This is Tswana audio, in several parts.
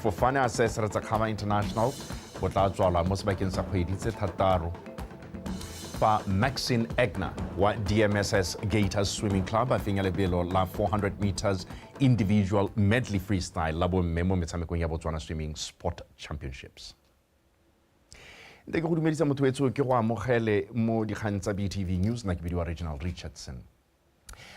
Mafofane a Sir Seretse International go tla tswalwa mo sebakeng sa kgwedi tse 6. Fa Maxine Egner wa DMSS Gators Swimming Club a fenya lebelo la 400 meters individual medley freestyle la bomme mo metshamekong ya Botswana Swimming Sport Championships. Nte ke go dumedisa motho etsho, ke go amogele mo dikgang tsa BTV News. Nna ke bidiwa Reginald Richardson.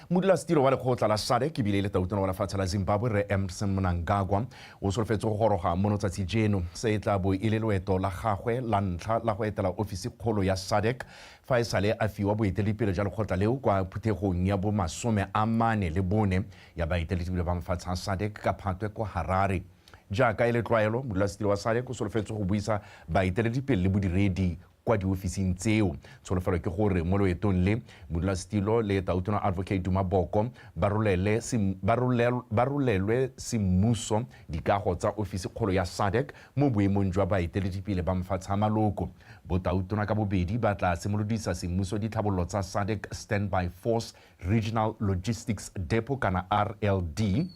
Modulasetilo wa lekgotla la SADC ebile e le tautona wa lefatshe la Zimbabwe, Rre Emmerson Mnangagwa, o solofetse go goroga mono tsatsi jeno. Se e tla bo e le loeto la gagwe la ntlha la go etela ofisi kgolo ya SADC fa e sale a fiwa boeteledipele jwa lekgotla leo kwa phuthegong ya bo 44 ya baeteledipele ba mafatshe a SADC ka Phatwe kwa Harare. Jaaka e le tlwaelo, modulasetilo wa SADC o solofetse go buisa baeteledipele le bodiredi kwa diofising tseo. Tsholofelo ke gore mo loetong le, modulasetilo le tautona Advocate Duma Boko ba rolelwe semmuso dikago tsa ofisi kgolo ya SADC mo boemong jwa baeteledipele ba mafatshe a maloko. Botautona ka bobedi ba tla simolodisa semmuso ditlhabololo tsa SADC Standby Force Regional Logistics Depot kana RLD,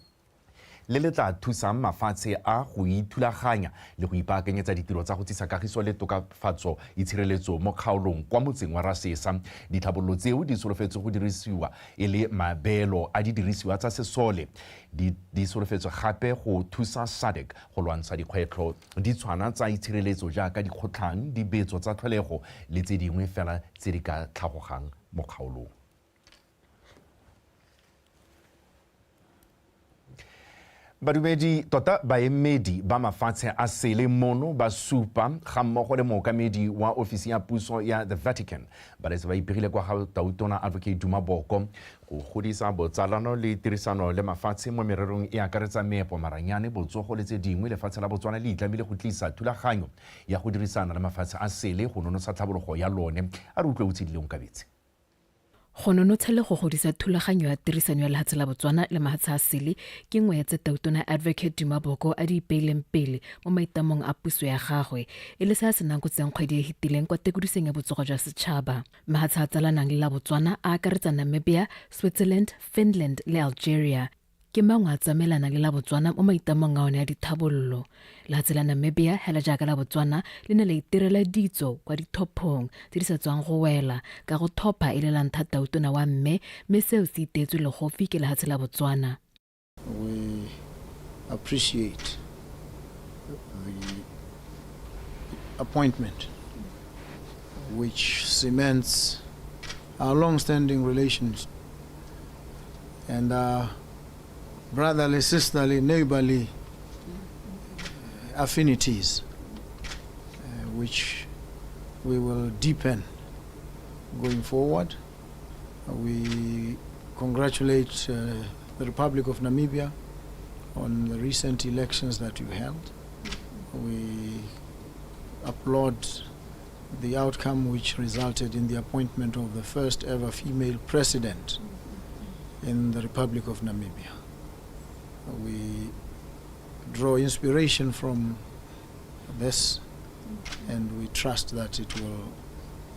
le le tla thusang mafatshe a go ithulaganya le go ipaakanyetsa ditiro tsa go tsisa kagiso le tokafatso itshireletso mo kgaolong kwa motseng wa Rasesa. Ditlhabololo tseo di solofetswe go dirisiwa e le mabeelo a didirisiwa tsa sesole. Di solofetswe gape go thusa SADC go lwantsha dikgwetlho di tshwana tsa itshireletso jaaka dikgotlhang, dibetso tsa tlholego le tse dingwe fela tse di ka tlhagogang mo kgaolong. Badumedi tota baemedi ba mafatshe a sele mono ba supa ga mmogo le mookamedi wa ofisi ya puso ya The Vatican ba letse ba ipegile kwa ga tautona Advocate Duma Boko go godisa botsalano le tirisano le mafatshe mo mererong e akaretsa meepo, maranyane, botsogo le tse dingwe. Lefatshe la Botswana le itlamile go tlisa thulaganyo ya go dirisana le mafatshe a sele go nonotsha tlhabologo ya lone. A re utlwe o tshedile Onkabetse. Go nonotsha le go godisa thulaganyo ya tirisano ya lehatshe la Botswana le mahatshe a sele ke nngwe ya tse tautona Advocate Duma Boko a di ipeileng pele mo maitamong a puso ya gagwe, e le se a se nankotseng kgwedi e fetileng kwa tekodiseng ya botsogo jwa setšhaba. Mahatshe a tsalanang le la Botswana a akaretsa Namibia, Switzerland, Finland le Algeria. Ke mangwe a tsamaelana le la Botswana mo maitamong a one a dithabololo. Lehatshe la Namibia, hela jaaka la Botswana, le ne la itirela ditso kwa dithophong tse di sa tswang go wela ka go thopha e le la ntlha tautona wa mme, mme seo se iteetswe legofi ke lehatshe la Botswana. We appreciate the appointment, which cements our long-standing relations and our brotherly, sisterly, neighborly affinities, which we will deepen going forward. We congratulate the Republic of Namibia on the recent elections that you held. We applaud the outcome, which resulted in the appointment of the first ever female president in the Republic of Namibia. We draw inspiration from this, and we trust that it will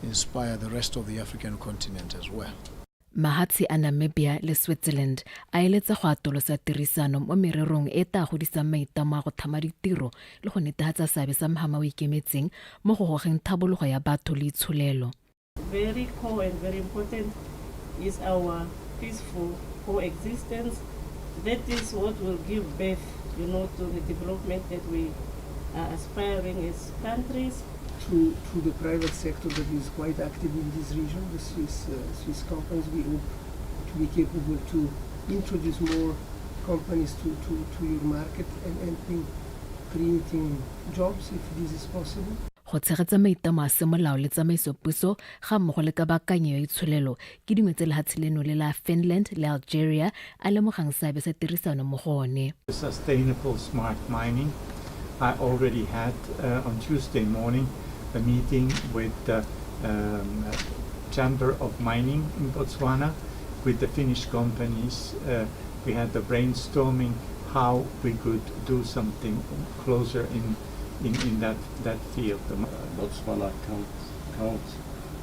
inspire the rest of the African continent as well. Mahatshe a Namibia le Switzerland a eletsa go atolosa tirisano mo mererong e ta godisang maitamo a go thama ditiro le go netefatsa seabe sa mhama o ikemetseng mo go gogeng thabologo ya batho le itsholelo. Very core and very important is our peaceful coexistence. That is what will give birth to the development that we are aspiring as countries. To the private sector that is quite active in this region, the Swiss companies, we hope to be capable to introduce more companies to your market and helping creating jobs if this is possible. Go tshegetsa maitamo a semolao le tsamaiso puso ga mmogo le kabakanyo ya itsholelo ke dingwe tse lehatshe leno le la Finland le Algeria a lemogang seabe sa tirisano mo go one. Sustainable smart mining. I already had on Tuesday morning a meeting with the Chamber of Mining in Botswana, with the Finnish companies. We had the brainstorming how we could do something closer in that field. Botswana count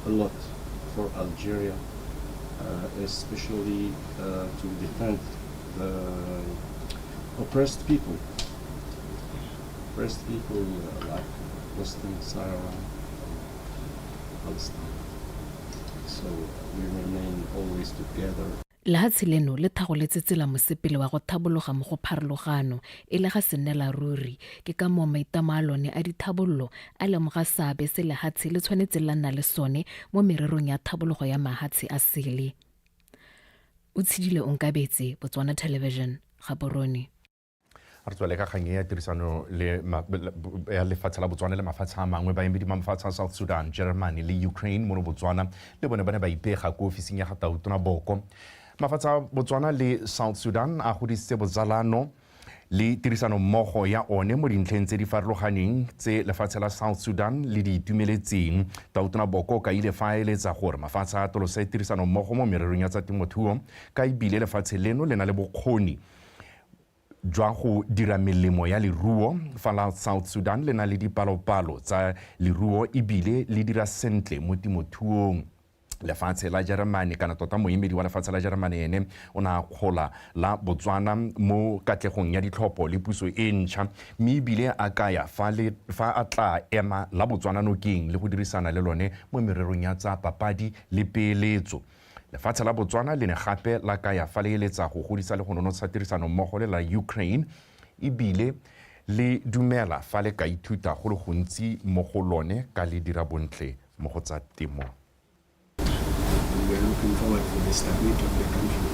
a lot for Algeria, especially to defend the oppressed people. First people like Western Sahara, Palestine. So we remain always together. Lehatshe leno le thagoletse tsela mosepele wa go thabologa mo go pharologano e le ga sennela ruri, ke ka moo maitamo a lone a dithabololo a lemoga seabe se lehatshe le tshwanetseng la nna le sone mo mererong ya thabologo ya mahatshe a sele. O tshedile Onkabetse, Botswana Television, Gaborone. Re tswele ka kgang e ya tirisano le ya lefatshe la Botswana le mafatshe a mangwe. Baemedi ba mafatshe a South Sudan, Germany le Ukraine mono Botswana le bone ba ne ba ipega ko ofising ya ga Tautona Boko. Mafatshe a Botswana le South Sudan a godisitse botsalano le tirisanommogo ya one mo dintlheng tse di farologaneng tse lefatshe la South Sudan le di itumeletseng. Tautona Boko ka ile fa eletsa gore mafatshe a atolose tirisanommogo mo mererong ya tsa temothuo, ka ebile lefatshe leno le na le bokgoni jwa go dira melemo ya leruo, fa la South Sudan le na le dipalopalo tsa leruo ebile le dira sentle mo temothuong. Lefatshe la Jeremane, kana tota moemedi wa lefatshe la Jeremane, ene o ne a kgola la Botswana mo katlegong ya ditlhopho le puso e ntšha, mme ebile a kaya fa, fa a tla ema la Botswana nokeng le go dirisana le lone mo mererong ya tsa papadi le peeletso. Lefatshe la Botswana le ne gape la kaya fa le eletsa go godisa le go nonotsha tirisanommogo le la Ukraine, ebile le dumela fa le ka ithuta go le gontsi mo go lone ka le dira bontle mo go tsa temo. We are looking forward for the stability of the country.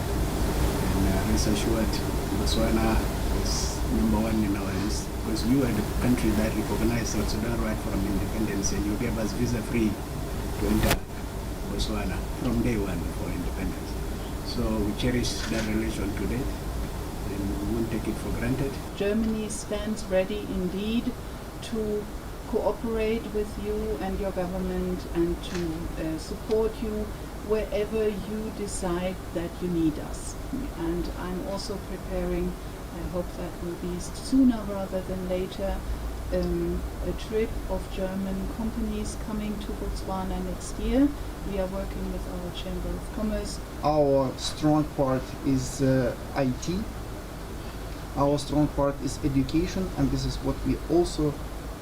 And rest assured, Botswana is number one in our list because you are the country that recognized South Sudan right from independence, and you gave us visa free to enter Botswana from day one for independence. So we cherish that relation to date and we won't take it for granted. Germany stands ready indeed to cooperate with you and your government and to support you wherever you decide that you need us. And I'm also preparing, I hope that will be sooner rather than later, a trip of German companies coming to Botswana next year. We are working with our Chamber of Commerce. Our strong part is IT. Our strong part is education, and this is what we also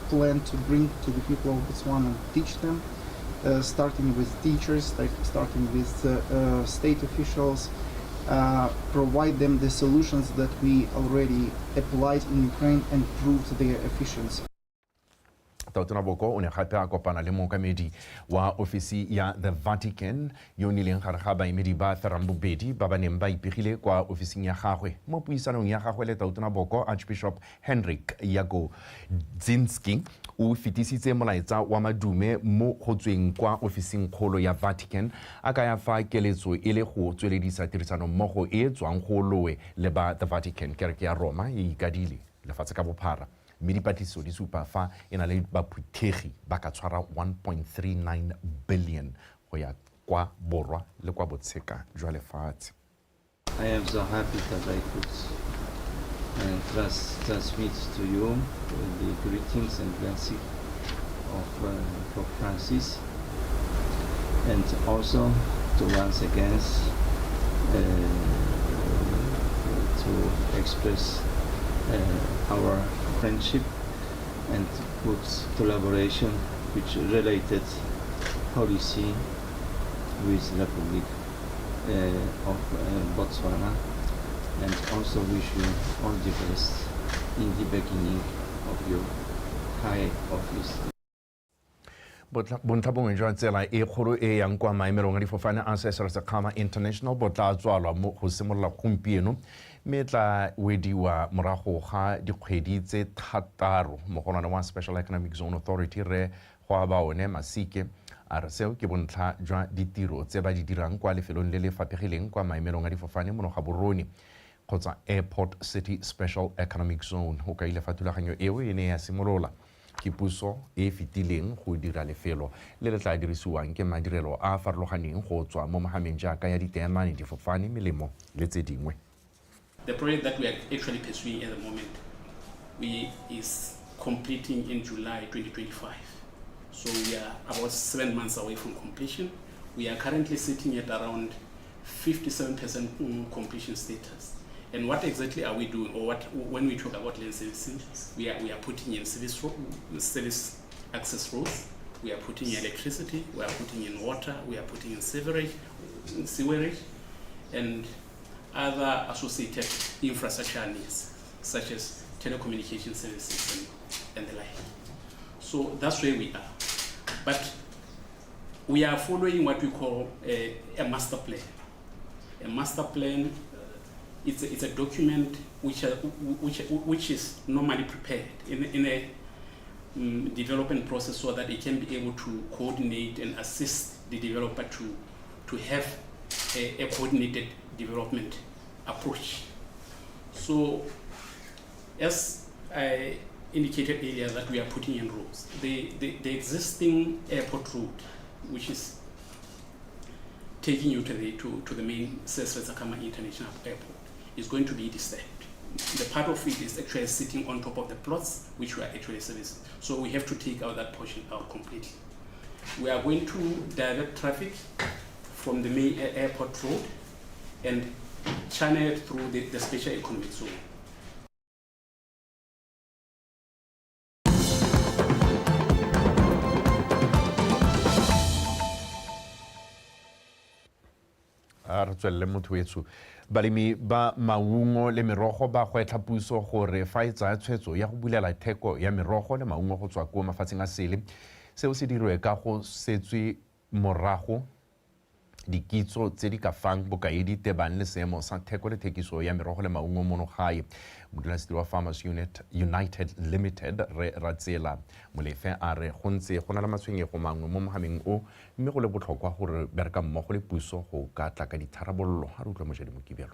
plan to bring to the people of Botswana, teach them, starting with teachers, starting with state officials, provide them the solutions that we already applied in Ukraine and proved their efficiency. Tautona Boko o ne gape a kopana le mookamedi wa ofisi ya The Vatican, yo o nnileng gare ga baemedi ba ferang bobedi ba ba neng ba ipegile kwa ofising ya gagwe. Mo puisanong ya gagwe le Tautona Boko, Archbishop Henryk Jagodzinski o fetisitse molaetsa wa madume mo go tsweng kwa ofising kgolo ya Vatican, a kaya fa keletso e le go tsweledisa tirisanommogo e e tswang go lowe le ba The Vatican. Kereke ya Roma e ikadile lefatshe ka bophara, mme dipatlisiso di supa fa e na le baphuthegi ba ka tshwara 1.39 billion go ya kwa borwa le kwa botsheka jwa lefatshe. I am so happy that I could transmit to you the greetings and blessing of Pope Francis, and also to once again to express our friendship and good collaboration which related policy with Republic of Botswana, and also wish you all the best in the beginning of your high office. Bontlha bongwe jwa tsela e kgolo e yang kwa maemelong a difofane a Cesar Sekgama International bo tla tswalwa mo go simolola gompieno, mme e tla wediwa morago ga dikgwedi tse 6. Mogolwane wa Special Economic Zone Authority, re Goabaone Masike, a re seo ke bontlha jwa ditiro tse ba di dirang kwa lefelong le le faphegileng kwa maemelong a difofane mono Gaborone, kgotsa Airport City Special Economic Zone. O kaile fa thulaganyo eo e ne ya simolola ke puso e e fetileng go dira lefelo le le tla dirisiwang ke madirelo a a farologaneng go tswa mo mahameng jaaka ya diteemane, difofane, melemo le tse dingwe. The project that we are actually pursuing at the moment is completing in July 2025. So we are about 7 months away from completion. We are currently sitting at around 57% completion status. And what exactly are we doing? Or what when we talk about land servicing, we are, we are putting in service, service access roads, we are putting in electricity, we are putting in water, we are putting in sewerage, sewerage and other associated infrastructure needs, such as telecommunication services and, and the like. So that's where we are. But we are following what we call a, a master plan. A master plan, it's a, it's a document which, are, which, which is normally prepared in, in a um, development process so that it can be able to coordinate and assist the developer to, to have a, a coordinated development approach. So, as I indicated earlier that we are putting in roads, the, the, the existing airport route, which is taking you to the, to, to the main Sir Seretse Khama International Airport, is going to be disturbed. The part of it is actually sitting on top of the plots which we are actually servicing. So we have to take out that portion out completely. We are going to divert traffic from the main airport road and channel it through the, the special economic zone. A re tswelele motho wetsho. Balemi ba maungo le merogo ba gwetlha puso gore fa e tsaya tshwetso ya go bulela theko ya merogo le maungo go tswa ko mafatsheng a sele, seo se dirwe ka go setswe morago dikitso tse di ka fang bokaedi tebang le seemo sa theko le thekiso ya merogo le maungo mono gae. Modulasetilo wa Farmers Unit United Limited, re Ratsela Molefe, a re go ntse go na le matshwenyego mangwe mo mogameng o, mme go le botlhokwa gore bereka mmogo le puso go ka tla ka ditharabololo. A re utlwa Mojadi Mokibelo.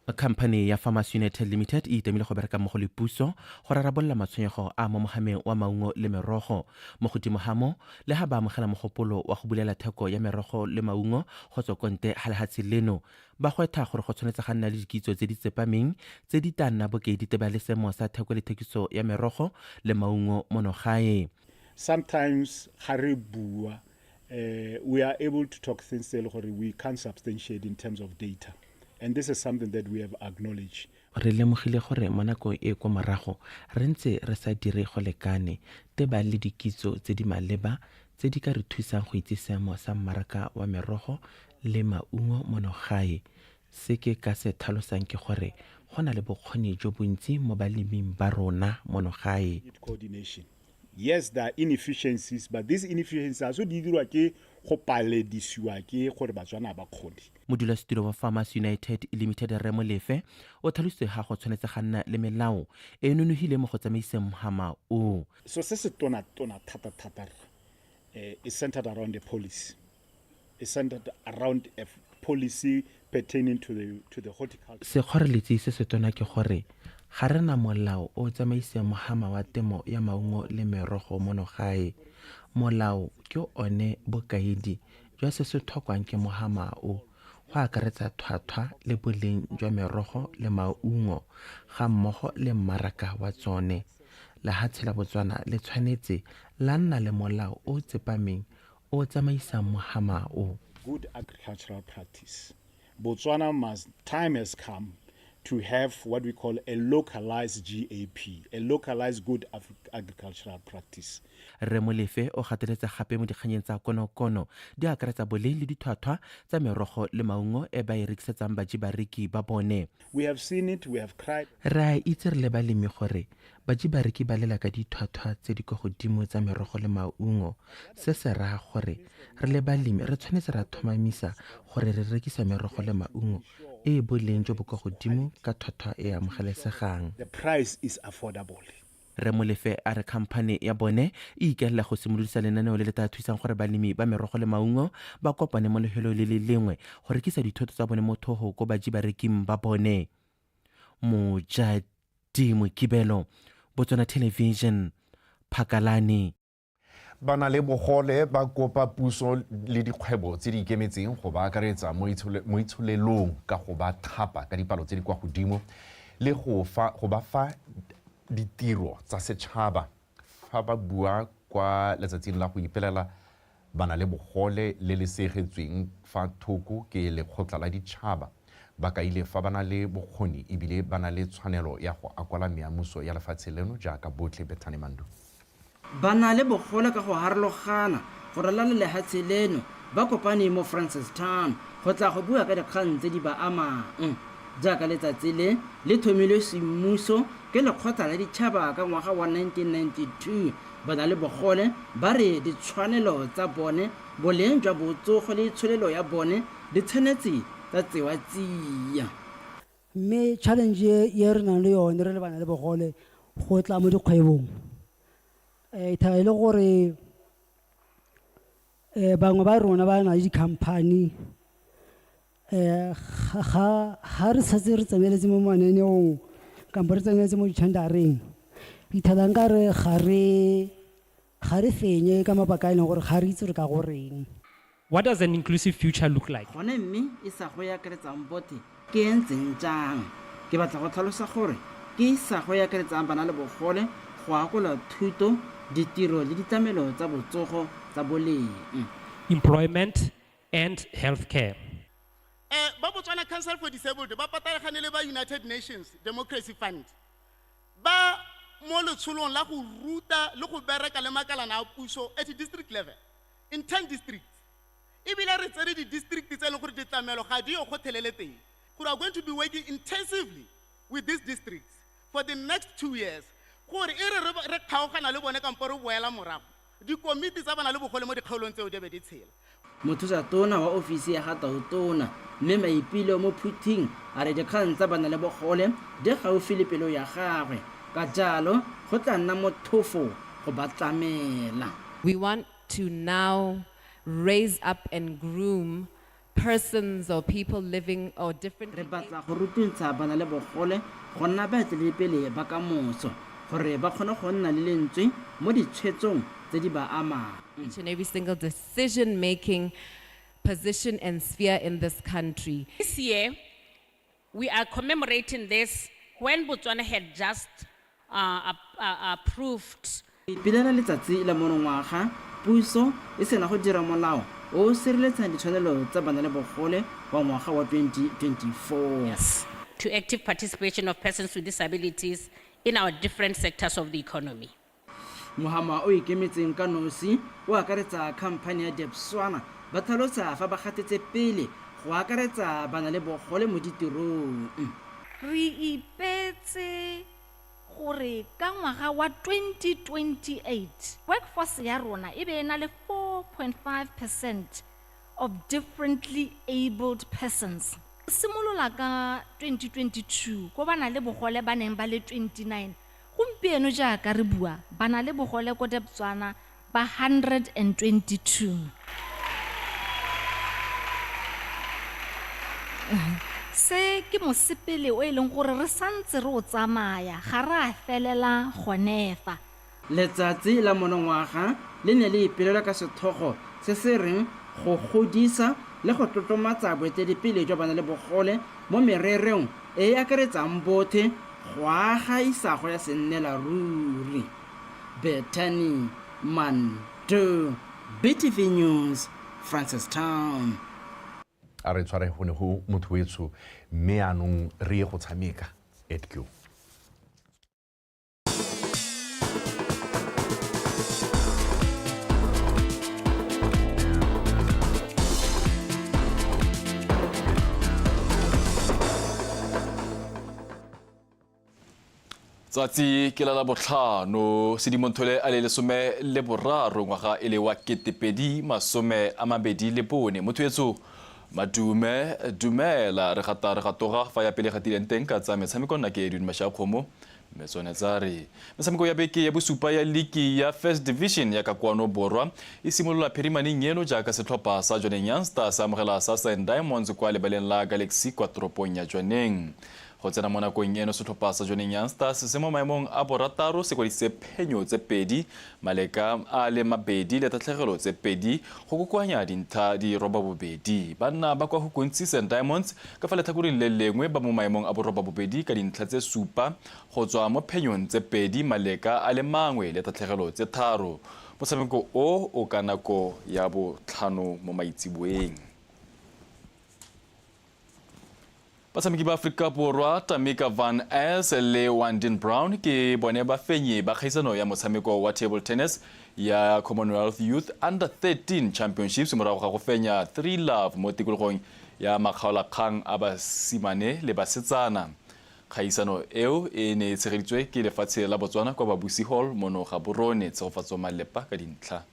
Khamphane ya Farmers United Limited e itamile go bereka mmogo le puso go rarabolola matshwenyego a mo mogameng wa maungo le merogo. Mo godimo ga mo, le ha ba amogela mogopolo wa go bulela theko ya merogo le maungo go tswa ko ntle ga lehatshe leno, ba gwetha gore go tshwanetse ga nna le dikitso tse di tsepameng tse di tla nna bokedi teba le seemo sa theko le thekiso ya merogo le maungo mono gae. Sometimes ga re bua, we are able to talk things tse e le gore we can't substantiate in terms of data, and this is something that we have acknowledged. Re lemogile gore mo nakong e kwa morago re ntse re sa dire go lekane tebang le dikitso tse di maleba tse di ka re thusang go itse seemo sa mmaraka wa merogo le maungo mono gae. Se ke ka se tlhalosang ke gore go na le bokgoni jo bontsi mo baleming ba rona mono gae. Coordination. Yes, there are inefficiencies, but these inefficiencies are so di dirwa ke go paledisiwa ke gore Batswana ba kgone. Modulasetilo wa Farmers United Limited, Rre Molefe, o tlhalositse ga go tshwanetse ga nna le melao e e nonogileng mo go tsamaiseng mohama o. So se se tona tona thata thata rra, is centered around a policy. Is centered around a policy pertaining to the, to the horticulture. Sekgoreletsi se se tona ke gore ga re na molao o o tsamaisang mohama wa temo ya maungo le merogo mono gae. Molao ke one bokaedi jwa se se tlhokwang ke mohama o, go akaretsa tlhwatlhwa le boleng jwa merogo le maungo ga mmogo le mmaraka wa tsone. Lehatshe la Botswana le tshwanetse la nna le molao o o tsepameng o o tsamaisang mohama o. Good agricultural practice. Botswana must, time has come to have what we call a localized GAP, a localized good agricultural practice. Rre Molefe o gateletse gape mo dikganyeng tsa konokono di akaretsa boleng le ditlhwatlhwa tsa merogo le maungo e ba e rekisetsang baji bareki ba bone. We have seen it, we have cried. Re a itse re le balemi gore baji bareki ba lela ka ditlhwatlhwa tse di kwa godimo tsa merogo le maungo. Se se raya gore re le balemi re tshwanetse ra tlhomamisa gore re rekisa merogo le maungo e e boleng jo bo kwa godimo ka tlhwatlhwa e e amogelesegang. The price is affordable. Rre Molefe a re khamphane ya bone e ikaelela go simolodisa lenaneo le le tla thusang gore balemi ba merogo le maungo ba kopane mo lefelong le le lengwe go rekisa dithoto tsa bone mo thogo ko baji bareking ba bone. Mojadi Mokibelo, Botswana Television, Phakalane. Ba na le bogole ba kopa puso le dikgwebo tse di ikemetseng go ba akaretsa mo itsholelong ka go ba thapa ka dipalo tse di kwa godimo le go fa go ba fa ditiro tsa setšhaba. Fa ba bua kwa letsatsing la go ipelela ba na le bogole le le seegetsweng fa thoko ke lekgotla la ditšhaba. Ba kaile fa ba na le bokgoni ebile ba na le tshwanelo ya go akola meamuso ya lefatshe leno jaaka botlhe. Bethane Mandu. Ba na le bogole ka go harologana go ralala lehatshe leno ba kopane mo Francistown go tla go bua ka dikgang tse di ba amang. Jaaka letsatsi le le thomilwe semmuso ke lekgotla la ditšhaba ka ngwaga wa 1992, ba na le bogole ba re ditshwanelo tsa bone, boleng jwa botsogo le itsholelo ya bone di tshwanetse tsa tsewa tsia. Mme challenge e re nang le yone re le bana le bogole go tla mo dikgwebong, e tha e le gore bangwe ba rona ba na le di-company, ga re setse re tseneletse mo mananeong kampo re tseneletse mo di-tender-eng, ithela nka re ga re fenye ka mabaka a e leng gore ga re itse re ka goreng. What does an inclusive future look like? Gone mme isago e akaretsang botlhe ke e ntseng jang? Ke batla go tlhalosa gore ke isago e akaretsang bana le bogole go akola thuto, ditiro le ditlamelo tsa botsogo tsa boleng. Employment and healthcare. Ba Botswana Council for Disabled ba patalegane le ba United Nations Democracy Fund ba mo letsholong la go ruta le go bereka le makalana a puso at district level in 10 districts, ebile re tsere di-district tse e leng gore ditlamelo ga di yo gothelele teng, gore are going to be working intensively with these districts for the next 2 years, gore e re re kgaogana le bone kampo re boela morago, dikomiti tsa bana le bogole mo dikgaolong tseo di be di tshela. Mothusa tona wa ofisi ya ga tautona, mme Maipilo Mophuting, a re dikgang tsa bana le bogole di gaufi le pelo ya gagwe, ka jalo go tla nna mothofo go ba tlamela. We want to now raise up and groom persons or people living or different Re batla go rutuntsha bana le bogole go nna baeteledipele ba kamoso, gore ba kgone go nna le lentswe mo ditshwetsong tse di ba amang. Each and every single decision making position and sphere in this country. This year, we are commemorating this when Botswana had just approved Ipelela letsatsi la monongwaga puso e sena go dira molao o o sireletsang ditshwanelo tsa bana le bogole wa ngwaga wa 2024. To active participation of persons with disabilities in our different sectors of the economy. Mohama o ikemetseng ka nosi o akaretsa khamphane ya Debswana ba tlhalosa fa ba gatetse pele go akaretsa bana le bogole mo ditirong. Re ipetse gore ka ngwaga wa 2028 workforce ya rona e be e na le 4.5% of differently abled persons. Simolola ka 2022 ko ba na le bogole ba neng ba le 29, gompieno jaaka re bua ba na le bogole ko Debswana ba 122. Se ke mosepele o e leng gore re santse re o tsamaya, ga re a felela gone fa. Letsatsi la monongwaga le ne le ipelelwa ka setlhogo se se reng go godisa le go tlotlomatsa boeteledipele jwa bana le bogole mo mererong e e akaretsang botlhe go aga isago ya sennela ruri. Bethany Manto, BTV News, Francistown. A re tshware go ne go motho wetsho, mme yaanong re ye go tshameka etq. Tsatsi ke la botlhano Sedimonthole a le 13 ngwaga e le wa 2024. Motho etso madume, dumela, re gata re gatoga fa ya pele gatileng teng ka tsa metshameko. Nna ke Edwin Mashakgomo, mme tsone tsa re metshameko ya beke ya bosupa ya liki ya First Division ya ka kwano borwa e simolola phirimaneng eno jaaka setlhopha sa Jwaneng Youngsters se amogela sa Sun Diamonds kwa lebaleng la Galaxy kwa toropong ya Jwaneng. Go tsena mo nakong eno, setlhopha sa Jwaneng Youngsters se mo maemong a borataro, se kwadisitse phenyo tse pedi, maleka a le mabedi le tatlhegelo tse pedi go kokoanya dintlha di 82. Banna ba kwa Hukuntsi, Sun Diamonds, ka fa letlhakoreng le lengwe ba mo maemong a 82 ka dintlha tse supa go tswa mo phenyong tse pedi, maleka a le mangwe le tatlhegelo tse tharo. Motshameko o o ka nako ya 5 mo maitsiboeng. Batshameki ba Aforika Borwa Tamika Van Es le Wandin Brown ke bone bafenyi ba kgaisano ya motshameko wa table tennis ya Commonwealth Youth Under 13 Championships morago ga go fenya 3 love mo tikologong ya makgaolakgang a basimane le basetsana. Kgaisano eo e ne e tshegeditswe ke lefatshe la Botswana kwa Babusi Hall mono Gaborone. Tshegofatso Malepa ka dintlha.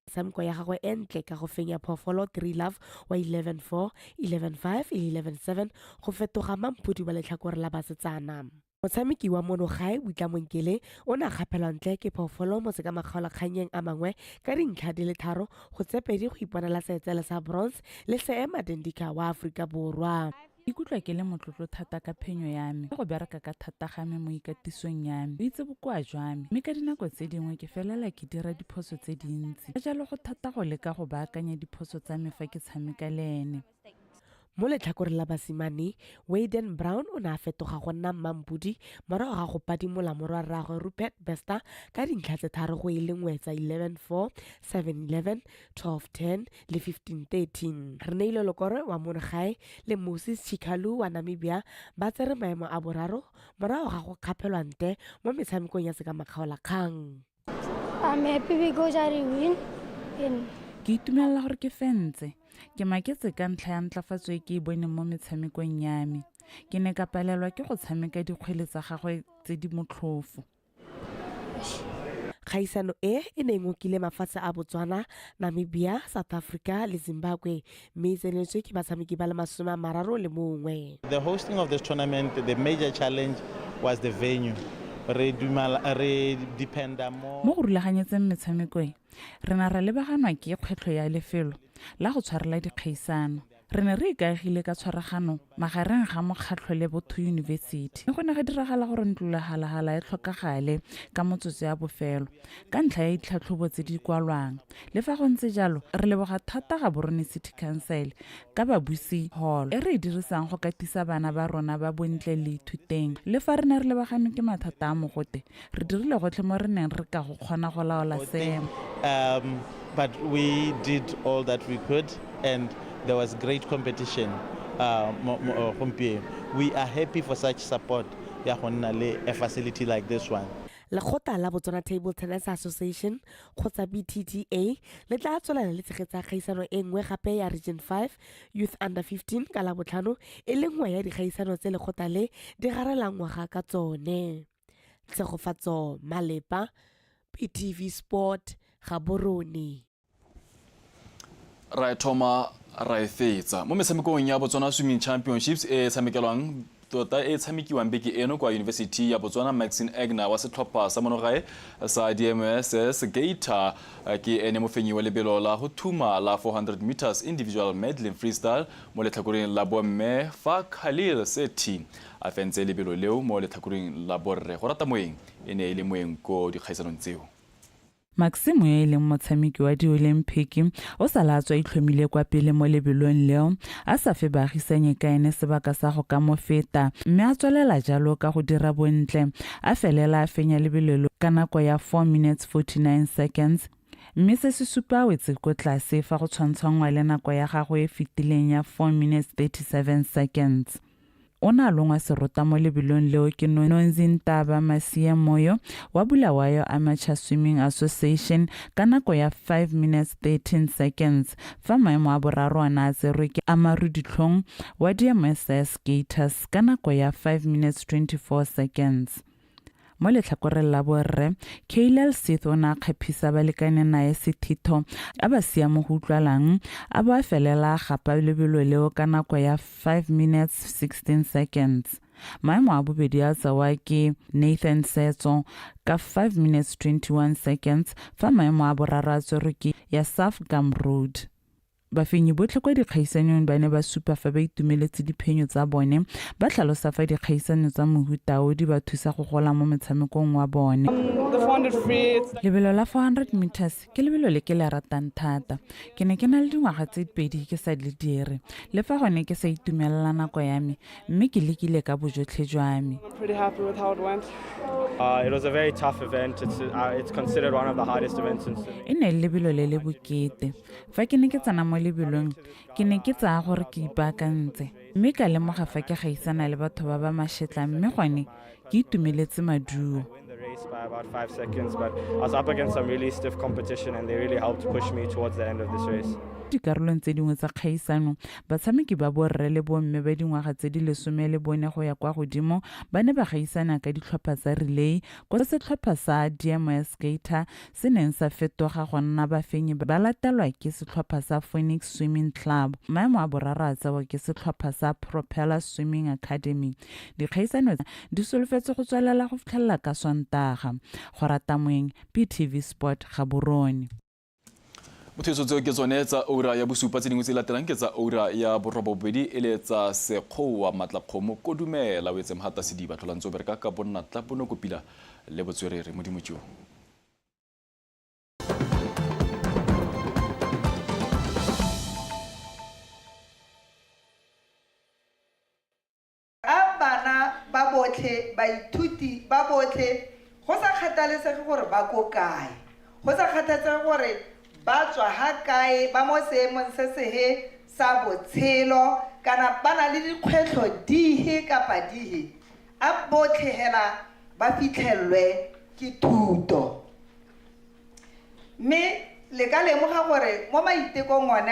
Metshameko ya gagwe e ntle ka go fenya Phoofolo 3 Love wa 11-4, 11-5 le 11-7 go fetoga mampodi wa letlhakore la basetsana. Motshameki wa mono gae Boitlamo Nkele o ne a kgaphelwa ntle ke Phoofolo mo sekamakgaolakgannyeng a mangwe ka dintlha di le 3 go tse 2 go iponela seetsele sa bronze le Seema Dendika wa Aforika Borwa. Ikutlwa ke le motlotlo thata ka phenyo ya me le go bereka ka thata ga me mo ikatisong ya me. O itse bokoa jwa me, mme ka dinako tse dingwe ke felela ke dira diphoso tse dintsi. Ka jalo go thata go leka go baakanya diphoso tsa me fa ke tshameka le ene. Mo letlhakoreng la basimane, Waden Brown o ne a fetoga go nna mmampodi morago ga go padimola morwarraagwe Rupert Bester ka dintlha tse 3 go e le 1 tsa 11-4, 7-11, 12-10 le 15-13. Reneilwe Lokore wa mono gae le Moses Chikalu wa Namibia ba tsere maemo a boraro morago ga go kgaphelwa ntle mo metshamekong ya sekamakgaolakgang. I'm happy because I win. And Ke itumelela gore ke fentse. Ke maketse ka ntlha ya ntlafatso e ke e boneng mo metshamekong ya me. Ke ne ka palelwa ke go tshameka dikgwele tsa gagwe tse di motlhofo. Kgaisano e e ne e ngokile mafatshe a Botswana, Namibia, South Africa le Zimbabwe mme e tsenetswe ke batshameki ba le 31. The hosting of this tournament, the major challenge was the venue. Re dumela re dependa mo Mo go rulaganyetseng metshameko e, re ne ra lebaganwa ke kgwetlho ya lefelo la go tshwarela dikgaisano. Re ne re ikaegile ka tshwaragano magareng ga mokgatlho le Botho University, mme go ne ga diragala gore ntlolehalahala e tlhokagale ka motsotso ya bofelo ka ntlha ya ditlhatlhobo tse di kwalwang. Le fa go ntse jalo, re leboga thata Gaborone City Council ka Babusi Hall e re e dirisang go katisa bana ba rona ba Bontle le Ithuteng. Le fa re ne re lebaganwe ke mathata a mogote, re dirile gotlhe mo re neng re ka go kgona go laola seemo. But we did all that we could, and there was great competition gompieno. We are happy for such support ya go nna le a facility like this one. Lekgotla la Botswana Table Tennis Association kgotsa BTTA le tla tswelela le tshegetsa kgaisano e nngwe gape ya Region 5 Youth Under 15 ka Labotlhano e le nngwe ya dikgaisano tse lekgotla le di garelang ngwaga ka tsone. Tshegofatso Malepa, BTV Sport, Gaborone. Ra e thoma ra e fetsa mo metshamekong ya Botswana Swimming Championships e tshamekelwang tota e tshamekiwang beke eno kwa University ya Botswana. Maxine Egner wa setlhopha sa monogae sa DMSS Gator ke ene mofenyi wa lebelo la go thuma la 400 meters individual medley freestyle mo letlhakoreng la bomme, fa Khalil Sethi a fentse lebelo leo mo letlhakoreng la borre. Go rata moeng e ne e le moeng ko dikgaisanong tseo. Maximo yo e leng motshameki wa di-Olympic o sala a tswa itlhomile kwa pele mo lebelong leo, a sa fe baagisanye ka ene sebaka sa go ka mo feta, mme a tswelela jalo ka go dira bontle, a felela a fenya lebelo ka nako ya 4 minutes 49 seconds, mme se se supa a wetse ko tlase fa go tshwantshwanngwa le nako ya gagwe e fetileng ya 4 minutes 37 seconds. O ne a longwa serota mo lebelong leo ke Nonzintaba Masia Moyo wa Bulawayo Amateur Swimming Association ka nako ya 5 minutes 13 seconds, fa maemo a boraro a ne a tserwe ke Amaru Ditlhong wa DMSS Gators ka nako ya 5 minutes 24 seconds. Mo letlhakoreng la borre, Kaylel Sith o ne a kgaphisa balekane nae sethitho, a ba sia mo go utlwalang, a bo a felela a gapa lebelo leo ka nako ya 5 minutes 16 seconds. Maemo a bobedi a tsewa ke Nathan Setso ka 5 minutes 21 seconds, fa maemo a boraro a tserwe ke Yasaf Gamrood. Bafenyi botlhe kwa dikgaisanong ba ne ba supa fa ba itumeletse diphenyo tsa bone, ba tlhalosa fa dikgaisano tsa mohuta o di ba thusa go gola mo metshamekong wa bone. Lebelo la 400 meters ke lebelo le ke le ratang thata. Ke ne ke na le dingwaga tse 2 ke sa le dire. Le fa gone ke sa itumelela nako ya me, mme ke lekile ka bojotlhe jwa me. I'm pretty happy with how it went. It was a very tough event. It's considered one of the hardest events in swimming. E ne e le lebelo le le bokete. Fa ke ne ke tsena mo lebelong ke ne ke tsaya gore ke ipaakantse mme ka lemoga fa ke gaisana le batho ba ba mašetla mme gone ke itumeletse maduo. Win the race by about 5 seconds, but I was up against some really stiff competition and they really helped push me towards the end of this race. Dikarolong tse dingwe tsa kgaisano, batshameki ba borre le bomme ba dingwaga tse di 14 go ya kwa godimo ba ne ba gaisana ka ditlhopha tsa relay, kwa setlhopha sa DMS Gator se neng sa fetoga go nna bafenyi ba latelwa ke setlhopha sa Phoenix Swimming Club. Maemo a boraro a tsewa ke setlhopha sa Propeller Swimming Academy. Dikgaisano di solofetse go tswelela go fitlhelela ka Sontaga. Go rata moeng, BTV Sport, Gaborone. Motho tseo ke tsone tsa ura ya bosupa. Tse dingwe tse di latelang ke tsa ura ya 8 e le tsa Sekgowa. Matlakgomo kodumela o etse mogata sediba tlhola ntse o bereka ka bonnatla, bonokopila le botswerere. Modimo tšeo. A bana ba botlhe, baithuti ba botlhe, go sa kgathalesege gore ba ko kae, go sa kgathalesege gore ba tswa ga kae, ba mo seemong se sehe sa botshelo kana ba na le dikgwetlho dihe kapa dihe, a botlhe hela ba fitlhelelwe ke thuto. Mme le ka lemoga gore mo maitekong one